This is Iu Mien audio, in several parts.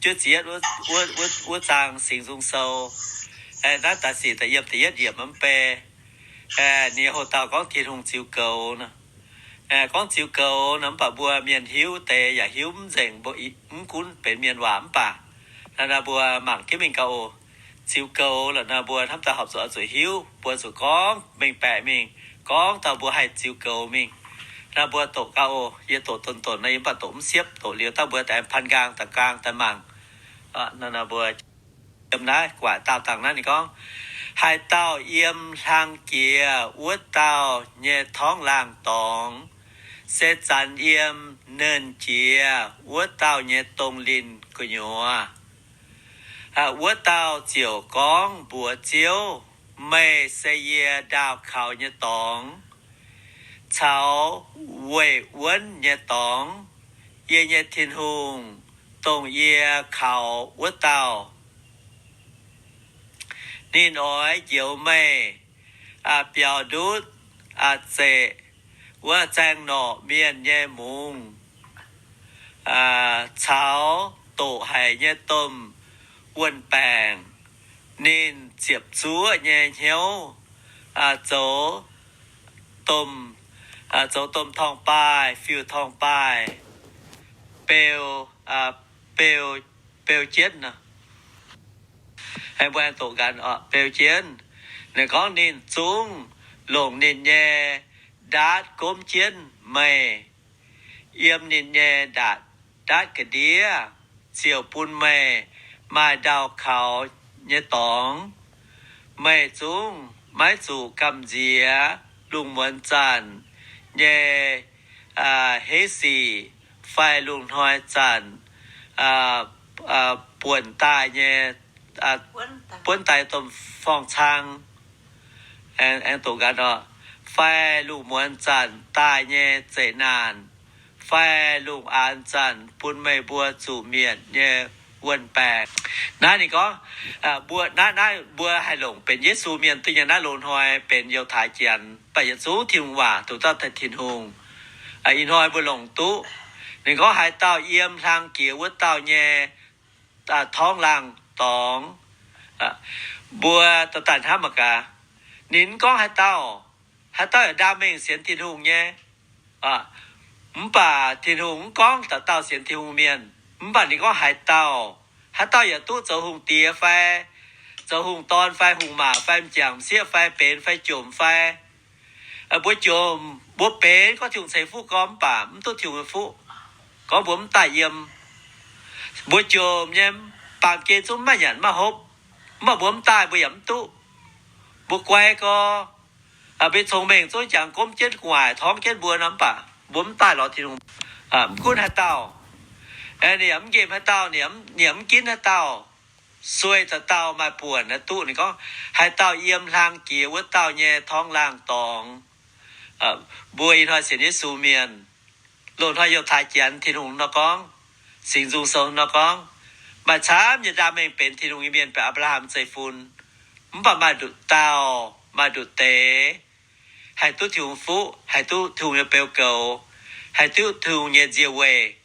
juov ziepc yietv wuov, wuov, wuov zaang Singx Nzung Sou, naaiv da'sic da'yiem da'yietv yiemc mv bei, ninh hoc dauh gorngv Tin-Hungh ziux goux nor. Gorngv ziux goux nor, mv baac mbuo mienh hiuv deix yaac hiuv mv nzengc, mbuo mv gunv benx mienh waac mv baac, naaiv mbuo mangc jienv mingh gauh oc. Ziux goux lorqc nor, mbuo hnamv daaih horpc zuqc oix zuqc hiuv, mbuo zuqc gorngv mengh baeqc mingh, gorngv dauh mbuo haih ziux goux mingh. Naaiv mbuo doqc gauh oc. Yie doqc donx-donx nor, yie mv baac doqc mv siepv, doqc liuz daaih mbuo aengx pan nqaang da'gaang daaih mangc. Mbuo yiem naaiv guaaic daauh dangh naaiv ninh gorngv, haaix dauh yiem hlang jiex wuov dauh nyei torngv laangh dorngx, se zanc yiem nernh jiex wuov dauh nyei dongh linh gu'nyuoz. Wuov dauh ziouc gorngv mbuox Ziouv, Meih se yie ndaauh kaux nyei dorngx caux weic wuonv nyei dorngx, yie nyei Tin-Hungh, dongh yie kaux wuov dauh. Ninh oix njoux meih biaux ndutv zeqc wuov zaeng norqc mienh nyei mungz caux doqc haic nyei domh wuon-baengc. Ninh ziepc zuoqv nyei hnyouv zoux domh, zoux domh torngv-baaih, fiuv torngv-baaih, beu, beu, beu jienv nor. Aengx mbuo aengx doqc gaax, beu jienv. Ninh gorngv ninh zungv longc ninh nyei ndaatv gomv jienv meih, yiem ninh nyei ndaatv, ndaatv ga'ndiev ziouc bun meih maaih ndaauh kaux nyei dorngx. Meih zungv maiv zuqc gamh nziex lungh muonz zanc nyei heiv sic fai lungh hnoi zanc buonc daaih nyei, buonv daaih domh forng-cang, aengx doqc gaax nor, fai lungh muonz zanc daaih nyei zeqc naanc, fai lungh aanx zanc bun meih mbuo zuqc mietc nyei wuon-baengc. Naaiv ninh gorngv, mbuo naaiv, naaiv mbuo haih longc benx Yesu mienh duqv nyei naaiv loz-hnoi benx Yiutai Janx, mv baac yietc zungv Tin-Hungh waac duqv dauh Tin-Hungh. Ih hnoi mbuo longc duqv. Ninh gorngv haaix dauh yiem hlang jiex wuov dauh nyei torngv laangh dorngx. Mbuo daaih daaih hnamv mangc gaax, ninh mv gorngv haaix dauh, haaix dauh yaac ndaam mengh sienx Tin-Hungh nyei. Mv baac Tin-Hungh mv gorngv dauh dauh sienx Tin-Hungh mienh, mv baac ninh gorngv haaix dauh, haaix dauh yaac duqv zoux hungh diex fai zoux hungh dorn fai hungh maac fai m'jangc m'sieqv fai benx fai jomc fai, mbuo jomc mbuo benx gorngv Tin-Hungh ceix fuqv gorngv mv baac mv duqv Tin-Hungh nyei fuqv, gorngv mbuo mv daaih yiem. Mbuo jomc nyei, baamh gen zungv maiv nyanc maiv hopv, mv baac mbuo mv daaih mbuo yaac mv duqv. Mbuo guai gorx, mbuo cong-mengh zungv jangx gomv jienv gu'nguaaic torngv jienv mbuo nor, mv baac mbuo mv daaih lorz Tin-Hungh. Mv gunv haaix dauh, ninh yaac mv nqemh haaix dauh, ninh yaac mv ginv haaix dauh, sueih dauh dauh maaih buonc naaiv duqv. Ninh gorngv, haaix dauh yiem hlang jiex wuov dauh nyei torngv laangh dorngx. Mbuo ih hnoi sienx Yesu mienh, loz-hnoi Yiutai Janx, Tin-Hungh nor gorngv, Singx Nzung Sou nor gorngv, maaih camv nyei ndaam mengh benx Tin-Hungh nyei mienh, benx Apc^laa^ham zeiv-fun, mv baac maaih nduqc dauh, maaih nduqc deix haih duqv Tin-Hungh fuqv, haih duqv Tin-Hungh nyei beu goux, haih duqv Tin-Hungh nyei nzie weih,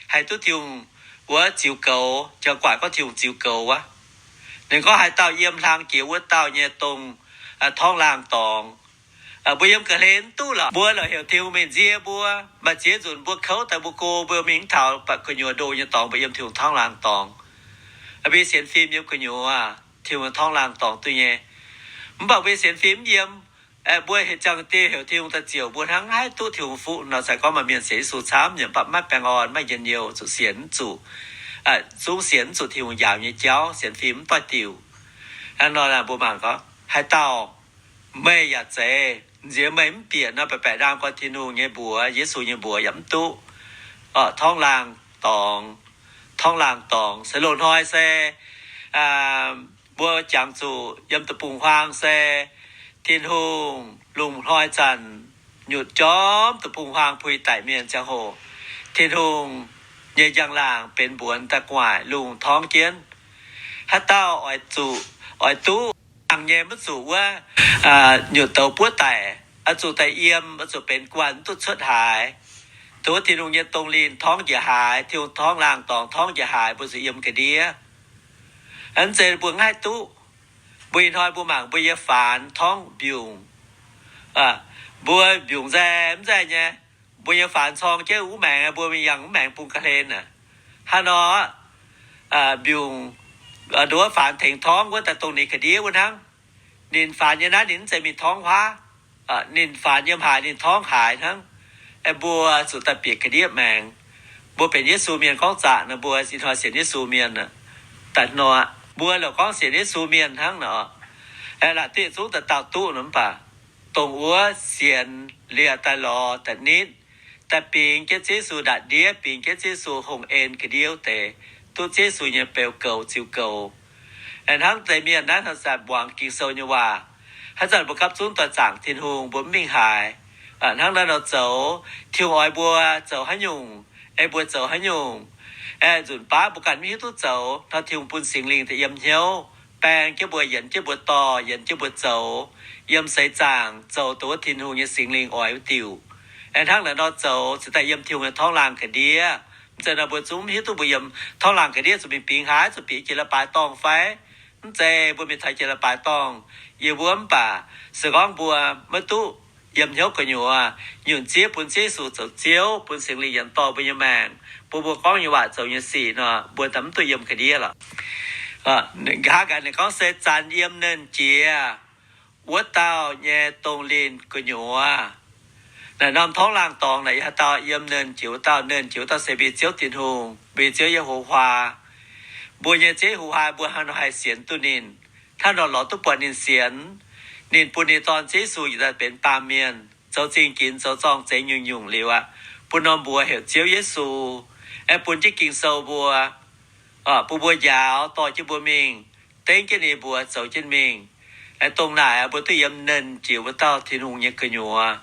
haih duqv Tin-Hungh wuov ziux goux, jangx guaaic gorngv Tin-Hungh ziux goux wuov. Ninh gorngv haaix dauh yiem hlang jiex wuov dauh nyei dongh torngv laangh dorngx. Mbuo yiem ga'hlen mv duqv lorqc. Mbuo lorqc heuc Tin-Hungh mingh nzie mbuo, maaih ziex nzunc mbuo kouv daaih mbuo go mbuo mingh mv taux, baac gu'nyuoz ndoh nyei dorngx mbuo yiem Tin-Hungh torngv laangh dorngx. Mbuo sienx fim yiem gu'nyuoz, Tin-Hungh torngv laangh dorngx duqv nyei. Mv baac mbuo sienx fim mv yiem, mbuo heuc ziangh dieh heuc Tin-Hungh daaih ziouc mbuo hnangv haih duqv Tin-Hungh fuqv nor. Se gorngv maaih mienh sienx Yesu camv nyei, mv baac maiv baengh orn, maiv njien-youh, zuqc sienx mv zuqc, zungv sienx mv zuqc Tin-Hungh njaaux nyei jauv, sienx fim mv doix diuc. Hnangv nor naaic mbuo mangc gorngv haaix dauh, meih yaac zeiz nziex meih mv bieqc nor, baeqc baeqc ndaam gorn Tin-Hungh nyei mbuox, Yesu nyei mbuox yaac mv duqv. Torngv laangh dorngx, torngv laangh dorngx se loz-hnoi se mbuo jangx zuqc yiem deic-bung-huaang se Tin-Hungh lungh hnoi zanc nyutc jorm deic-bung-huaang puix daic mienh ziangh hoc, Tin-Hungh nyei njang-laangc benx mbuonx daaih gu'nguaaic lungh torngv jienv. Haaix dauh oix zuqc, oix duqv mangc nyei, maiv zuqc wuov nyutc douz buov daic, oix zuqc daaih yiem, oix zuqc benx guanh, mv duqv cuotv haaix. Dongh wuov Tin-Hungh nyei dongh linh torngv njiec haaix, Tin-Hungh torngv laangh dorngx torngv njiec haaix, mbuo zuqc yiem ga'ndiev. Mv zeiz mbuo mv haih duqv. Mbuo ih hnoi mbuo mangc mbuo nyei faanx torngv mbiungc. Mbuo mbiungc nzaih mv nzaih nyei, mbuo nyei faanx corng jienv wuov maengx, mbuo mingh yangh wuov maengx bung ga'hlen aqv. Hnangv nor, mbiungc, nduov faanx tengx torngv wuov daaih dongh ninh ga'ndiev wuov hnangv. Ninh faanx yiem naaiv ninh mv zeiz mingh torngv huaav. Ninh faanx yiem haaix ninh torngv haaix hnangv. Aeqv, mbuo zuqc daaih bieqc ga'ndiev maengx. Mbuo benx Yesu mienh gorngv zaqc nor, mbuo ih hnoi sienx Yesu mienh aqv. Daaih hnoi mbuo lorqc gorngv sienx Yesu mienh hnangv nor. Aeqv, laaic diqv zungv daaih dauh duqv nor mv baac dongh wuov sienx liuz daaih lorz daaih nitv, daaih bingx jienv Ziouv Yesu ndaatv ndiev, bingx jienv Ziouv Yesu hongh en ga'ndiev deix, duqv Ziouv Yesu nyei beu goux ziux goux. Aeqv, hnangv deix mienh naaiv hnangv zanc muangx Ging-Sou nyei waac, haaix zanc mbuo gapv zunv doix zaangc Tin-Hungh mbuo mv mingh haaix. Hnangv naaiv nor zoux, Tin-Hungh oix mbuo zoux haaix nyungc, ei mbuo zoux haaix nyungc. Aeqv, nzunc baav mbuo ganh mv hiuv duqv zoux nor, Tin-Hungh bun Singx Lingh daaih yiem hnyouv, baeng jienv mbuo, yienx jienv mbuo dorh, yienx jienv mbuo zoux, yiem seix zaangc zoux dongh wuov Tin-Hungh nyei Singx Lingh oix wuov diuc. Aeqv, hnangv naaiv nor zoux cingx daaih yiem Tin-Hungh nyei torngv laangh ga'ndiev. Mv zeiz nor mbuo zungv mv hiuv duqv mbuo yiem torngv laangh ga'ndiev zuqc mingh bingx haaix, zuqc bieqc jiex leiz-baaix dorngh fai? Mv zeiz, mbuo mingh taux jiex leiz-baaix dorngh, yie mbuo mv baac se gorngv mbuo maiv duqv yiem hnyouv gu'nyuoz, nyunc ziev bun Ziouv Yesu zoux Ziouv, bun Singx Lingh yaac dorh mbuo nyei maengc, bun mbuo gorngv nyei waac zoux nyei sic nor, mbuo daaih mv duqv yiem ga'ndiev lorqc. Nqa'haav gaax ninh gorngv se zanc yiem nernh jiex wuov dauh nyei dongh linh gu'nyuoz. Naaic norm torngv laangh dorngx naaic haaix dauh yiem nernh jiex wuov dauh, nernh jiex wuov dauh se mbuo nyei Ziouv Tin-Hungh, mbuo nyei Ziouv Ye^ho^waa. Mbuo nyei Ziouv Ye^ho^waa mbuo hnangv nor haih sienx duqv ninh, hnangv nor lorz duqv buatc ninh sienx. Ninh bun ninh dorn Ziouv Yesu yietc daaih benx baamh mienh, zoux zingh ginx zoux zorng zengx nyungc-nyungc liuz aqv, bun norm mbuox heuc Ziouv Yesu, aeqv, bun jienv Ging-Sou mbuo, bun mbuo njaaux, dorh jienv mbuo mingh, dengv jienv ninh mbuox zoux jienv mingh. Aeqv, dongh naaic mbuo duqv yiem nernh jiex wuov dauh Tin-Hungh nyei gu'nyuoz,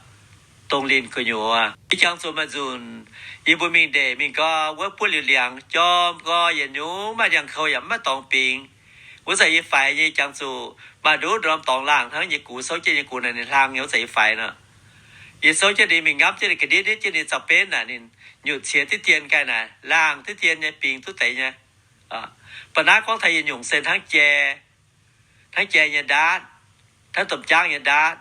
dongh linh gu'nyuoz. Yie jangx zuqc maaih nzunc yie mbuo mingh ndeic mingh gau, wuov buov liuz liangx jorm gau, yietc nyungc maaih ndiangx kouv yaac mv maaih dorngx bingx. Wuov zanc yie faix nyei jangx zuqc maaih nduqc norm dorngx laangh hnangv yie gux souv jienv nyei gux naaic ninh hlang nyei wuov zanc yie faix nor. Yie souv jienv ninh mingh ngamv jienv ninh ga'ndiev, ndiev jienv ninh zaux benv naaic ninh nyutc ciex diqv dien ganh naaic, laangh diqv dien nyei bingx duqv deix nyei. Ba'naaiv gorngv taux yietc nyungc se hnangv jai, hnangv jai nyei ndaatv, hnangv domh jaangv nyei ndaatv.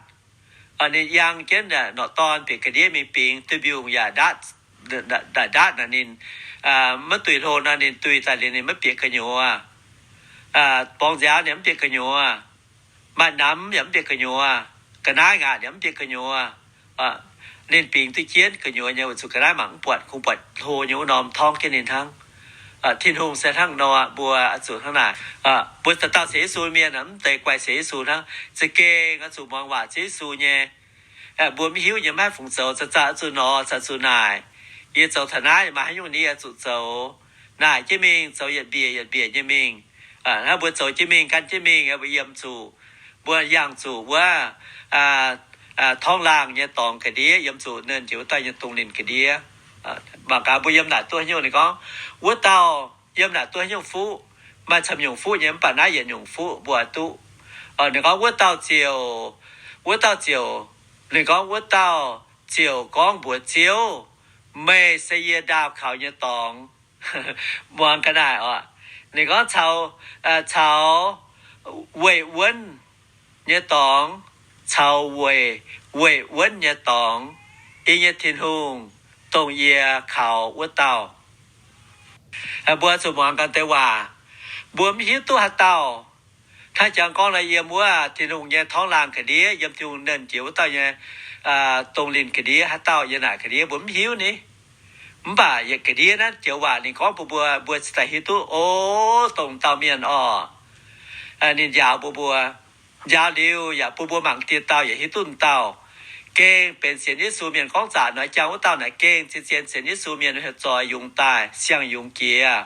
Ninh yangh jienv norqc dorn bieqc ga'ndiev mingh bingx, duih mbiungc yaac ndaatv, ndaatv naaic ninh maiv duih hlo nor, ninh duih daaih liuz ninh maiv bieqc gu'nyuoz. Borngz nziaaux ninh mv bieqc gu'nyuoz, maaih namx yaac mv bieqc gu'nyuoz, ga'naaiv ngaatc yaac mv bieqc gu'nyuoz. Ninh bingx duqv jienv gu'nyuoz nyei, weic zuqc ga'naaiv mangc mv buatc, kungx buatc hlo nyei wuov norm torngv jienv ninh hnangv. Tin-Hungh se hnangv nor, mbuo oix zuqc hnangv naaic. Mbuo dauh dauh sienx Yesu mienh mv deix guaih sienx Yesu hnangv, za'gengh oix zuqc muangx waac Ziouv Yesu nyei. Mbuo mv hiuv nyei maiv haih fungc zoux, za'zaah oix zuqc nor, za'zaah zuqc naaic. Yie zoux taux naaiv maaih haaix nyungc ni oix zuqc zoux. Naaic jienv mingh, zoux yietc mbiec yietc mbiec nyei mingh. Hnangv mbuo zoux jienv mingh, gan jienv mingh, mbuo yiem zuqc, mbuo yangh zuqc wuov torngv laangh nyei dorngx ga'ndiev, yiem zuqc nernh jiex wuov dauh nyei dongh linh ga'ndiev. Mangc gaax mbuo yiem naaic duqv haaix nyungc. Ninh gorngv, wuov dauh yiem naaic duqv haaix nyungc fuqv, maaih camv nyungc fuqv nyei, mv baac naaiv yietc nyungc fuqv mbuo duqv. Ninh gorngv, wuov dauh ziouc, wuov dauh ziouc, ninh gorngv, wuov dauh ziouc gorngv mbuox Ziouv, meih se yie ndaauh kaux nyei dorngx. Muangx ga'naaiv oc. Ninh gorngv caux, caux weic wuonv nyei dorngx, caux weic, weic wuonv nyei dorngx, yie nyei Tin-Hungh, dongh yie kaux wuov dauh. Mbuo zuqc muangx ganh deix waac. Mbuo mv hiuv duqv haaix dauh hnangv jangx gorngv nor, yiem wuov Tin-Hungh nyei torngv laangh ga'ndiev, yiem Tin-Hungh nernh jiex wuov dauh nyei dongh linh ga'ndiev, haaix dauh yiem naaic ga'ndiev mbuo mv hiuv ni. Mv baac yietc ga'ndiev naaiv joux waac ninh gorngv bun mbuo, mbuo cingx daaih hiuv duqv, o, dongh dauh mienh orqc. Ninh njaaux mbuo, mbuo njaaux liuz yaac bun mbuo mangc dieh dauh yaac hiuv duqv m'dauh. Gengh benx sienx Yesu mienh gorngv zaqc nor, jangx wuov dauh naaic gengh zien-zien sienx Yesu mienh, heuc zoih yungz daaih, siang-yungz jiex,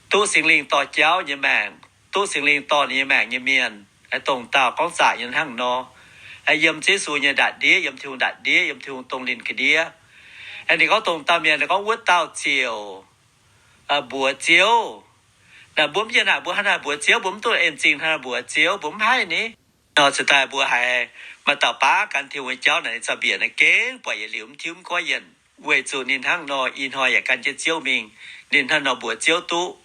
duqv Singx Lingh dorh jauv nyei maengc, duqv Singx Lingh dorh ninh nyei maengc nyei mienh. Dongh dauh gorngv zaqc nyei hnangv nor, yiem Yesu nyei ndaatv ndiev, yiem Tin-Hungh ndaatv ndiev, yiem Tin-Hungh dongh linh ga'ndiev. Ninh gorngv dongh dauh mienh, ninh gorngv wuov dauh ziouc mbuox Ziouv. Naaic mbuo mv yienh naaic, mbuo hnangv naaic mbuox Ziouv, mbuo mv duqv en zingh hnangv naaic mbuox Ziouv, mbuo mv haih ni. Nor cingx daaih mbuo haiz maaih dauh baav gan Tin-Hungh nyei jauv naaic, ninh zaux mbiec naaiv gengh buatc yietc liuz mv tiuv mv goiv yienh. Weic zuqc ninh hnangv nor, ih hnoi yaac gan jienv Ziouv mingh. Ninh hnangv nor mbuox Ziouv duqv,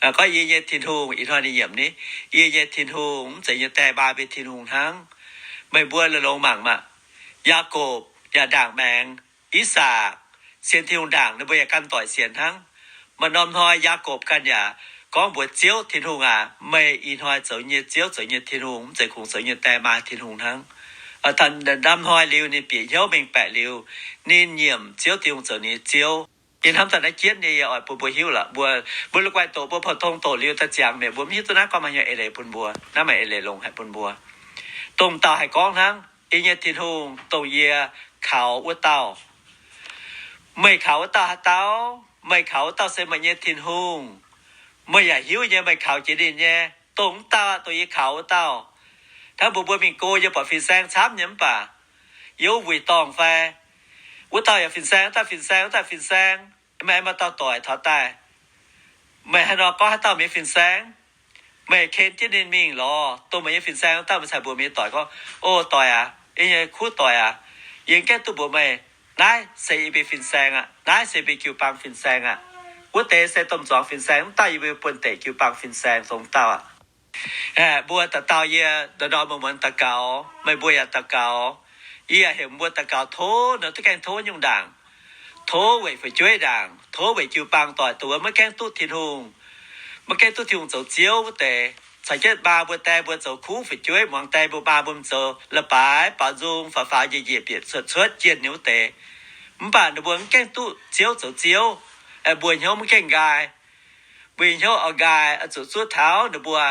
gorngv, Yie nyei Tin-Hungh. Ih hnoi ninh nyiemc ni, Yie nyei Tin-Hungh, mv zeiz yie nyei die maa mbuo Tin-Hungh hnangv. Meih mbuo longx-longx mangc maah! Yaakopv yaac ndaangc maengx, I^sakc sienx Tin-Hungh ndaangc, ninh mbuo yaac ganh doic sienx hnangv. Maaih norm hnoi Yaakopv ganh yaac gorngv mbuox Ziouv, Tin-Hungh aac, meih ih hnoi zoux nyei Ziouv, zoux nyei Tin-Hungh, mv zeiz kungx zoux nyei die maa Tin-Hungh hnangv. Norm hnoi liuz ninh bieqc hnyouv mengh baeqc liuz, ninh nyiemc Ziouv Tin-Hungh zoux ninh nyei Ziouv. Yie hnamv daaih naaiv jienv nyei, yie oix bun mbuo hiuv la'buo. Mbuo la'guaih doqc, mbuo pou-tong doqc liuz daaih ziangx mi'aqv, mbuo mv hiuv duqv naaiv gorngv maaih hnyouv eix leiz bun mbuo, naaiv maaih eix leiz longx haic bun mbuo. Dongh dauh haih gorngv hnangv, Yie nyei Tin-Hungh, dongh yie kaux wuov dauh. Meih kaux wuov dauh haaix dauh? Meih kaux wuov dauh se meih nyei Tin-Hungh. Meih yaac hiuv nyei, meih kaux jiex ninh nyei. Dongh wuov dauh, dongh yie kaux wuov dauh. Hnangv mbuo, mbuo mingh go, yie buatc fin-saeng camv nyei mv baac yie wuov wuic dorngh fai, wuov dauh yaac fin-saeng, wuov dauh fin-saeng, wuov dauh fin-saeng. Meih maaih dauh doic taux daaih, meih haaix nor gorngv haaix dauh mingh fin-saeng? Meih ken jienv ninh mingh lorz dongh meih nyei fin-saeng wuov dauh, meih caux mbuox meih nyei doic gorngv, O doic aac, yie nyei kuv doic aac, yie mv gaengh duqv mbuox meih, naaiv se yie mbuo fin-saeng aqv, naaiv se mbuo jiu-baang fin-saeng aqv. Wuov deix se domh zuangx fin-saeng, mv dauh yie mbuo buonv-deic jiu-baang fin-saeng dongh dauh aqv. Mbuo dauh dauh yie ndorm-ndorm muonz-muonz daux gaux, meih mbuo yaac daux gaux. Yie yaac heuc mbuo daux gaux tov, nor duqv gaengh tov nyungc ndaangc. Tov weic fu'jueiv ndaangc, tov weic jiu-baang doic, dongh wuov maiv gaengh duqv Tin-Hungh, maiv gaengh duqv Tin-Hungh zoux Ziouv wuov deix, caux jienv maa mbuo die mbuo zoux kuv fu'jueiv, muangx die mbuo maa mbuo zoux leiz-baaix baaux nzung, faaux faaux njiec njiec, bieqc cuotv cuotv jienh nyei wuov deix. Mv baac ninh mbuo mv gaengh duqv Ziouv zoux Ziouv, mbuo hnyouv mv gaengh nqaai. Mbuo hnyouv oix nqaai, oix zuqc zuov taux ninh mbuo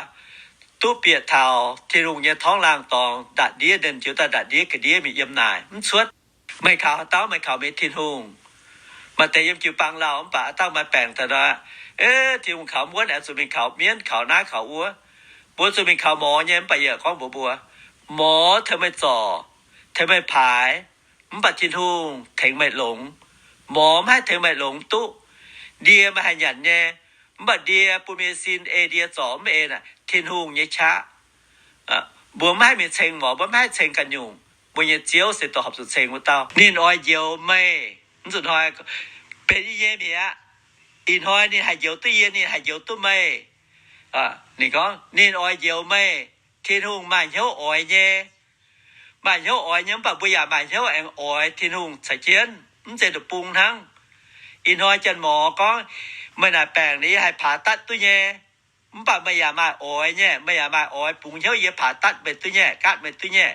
duqv bieqc taux Tin-Hungh nyei torngv laangh dorngx, ndatc ndiev, ninh jiu daaih ndatc ndiev ga'ndiev mingh yiem naaic mv cuotv. Meih kaux haaix dauh? Meih kaux meih Tin-Hungh. Maaih deix yiem jiu-baang lauh mv baac aav dangh maaih baengc daaih nor, Ov, Tin-Hungh kaux mv wuonv, oix zuqc mingh kaux mienv, kaux naaiv kaux wuov. Mbuo zuqc mingh kaux morz nyei. Mv baac yie gorngv mbuox mbuo, morz tengx meih zorc, tengx meih paaix, mv baac Tin-Hungh tengx meih longx. Morz maiv haih tengx meih longx duqv. Ndie meih haih nyanc nyei, mv baac ndie bun mbuo nyei sin ei ndie zorc mv ei naaic, Tin-Hungh nyei qaqv. Mbuo maiv haih mingh ceng morz, mbuo maiv haih ceng ganh nyungc. Mbuo nyei Ziouv se dongh horpc zuqc ceng wuov dauh. Ninh oix njoux meih. Mv zuqc hnoi benx yie nyei mi'aqv. Ih hnoi ninh haih njoux duqv yie, ninh haih njoux duqv meih. Ninh gorngv ninh oix njoux meih. Tin-Hungh maaih hnyouv oix nyei. Maaih hnyouv oix nyei, mv baac mbuo yaac maaih hnyouv aengx oix Tin-Hungh caux jienv, mv zeiz nduqc bung hnangv. Ih hnoi janx-morz gorngv, meih naaic baengc, yie haih paaix datv duqv nyei. Mv baac meih yaac maaih oix nyei, meih yaac maaih oix bungx hnyouv yie paaix datv meih duqv nyei, gaatv meih duqv nyei.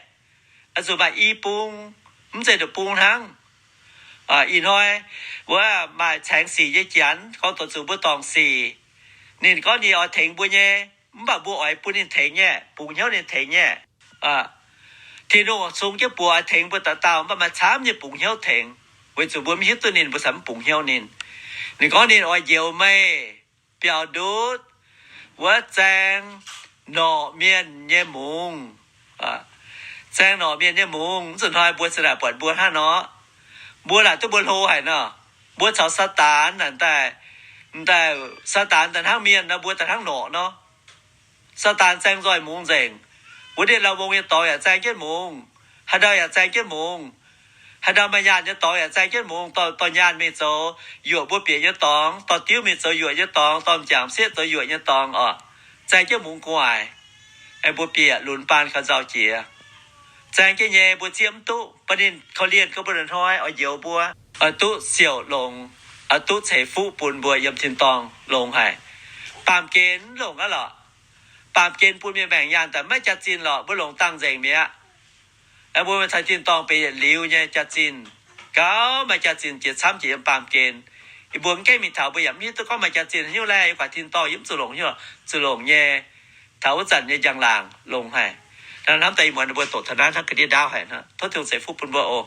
Oix zuqc maaih i bung, mv zeiz nduqc bung hnangv. Ih hnoi wuov maaih caengx sic nyei janx gorngv dorh zuqc mbuo dorngc sic. Ninh gorngv ninh oix tengx mbuo nyei, mv baac mbuo oix bun ninh tengx nyei, bungx hnyouv ninh tengx nyei. Tin-Hungh sung jienv buoz oix tengx mbuo dauh dauh, mv baac maaih camv nyei bungx hnyouv tengx. Weic zuqc mbuo mv hiuv duqv ninh, mbuo cingx mv bungx hnyouv ninh. Ninh gorngv ninh oix njoux meih biaux ndutv wuov zaeng norqc mienh nyei mungz. Zaeng norqc mienh nyei mungz, mv zuqc hnoi mbuo za'naaic buatc mbuo hnangv nor. Mbuo laaic duqv mbuo hlo haic nor. Mbuo caux Saadaan naaic daaih, daaih Saadaan daaih hnangv mienh nor, mbuo daaih hnangv norqc nor. Saadaan zaeng nzoih mungz nzengc. Wuov ndiev lauh mbong nyei dorngx yaac zaeng jienv mungz. Haaix ndau yaac zaeng jienv mungz. Haaix ndau maaih nyaanh nyei dorngx yaac zaeng jienv mungz. Dorh, dorh nyaanh mingh zoux yuoqc mbuo bieqc nyei dorngx, dorh diuv mingh zoux yuoqc nyei dorngx, dorh m'jangc sieqv zoux yuoqc nyei dorngx oc. Zaeng jienv mungz gu'nguaaic, aengx mbuo bieqc lunx baan gaux nzauh jiex. Zaeng jienv nyei, mbuo zieqv mv duqv. Baac ninh korv-lienh gorngv mbuo hnoi oix njoux mbuo, oix duqv siouc longx, oix duqv ceix fuqv bun mbuo yiem tin-dorngh longx haic. Baamh gen mv longc aqv lorqc. Baamh gen bun mienh maengc nyaanh daaih maiv jaax-zinh lorqc, mbuo longc dangh nzengc mi'aqv. Mbuo caux tin-dorngh benx yietc liuz nyei jaax-zinh. Gauh maaih jaax-zinh jiex camv jiex yiem baamh gen. Yie mbuo mv gaengh mingh taux, mbuo yaac mv hiuv duqv gorngv maaih jaax-zinh haaix nyungc laeh. Yiem guaax tin-dorngh yie mv zuqc longc, zuqc longc nyei. Taux wuov zanc nyei njang-laangc longx haic. Hnamv daaih ih muonz mbuo doqc taux naaiv hnangv, ga'ndiev ndaauv haic. Tov Tin-Hungh ceix fuqv bun mbuo oc.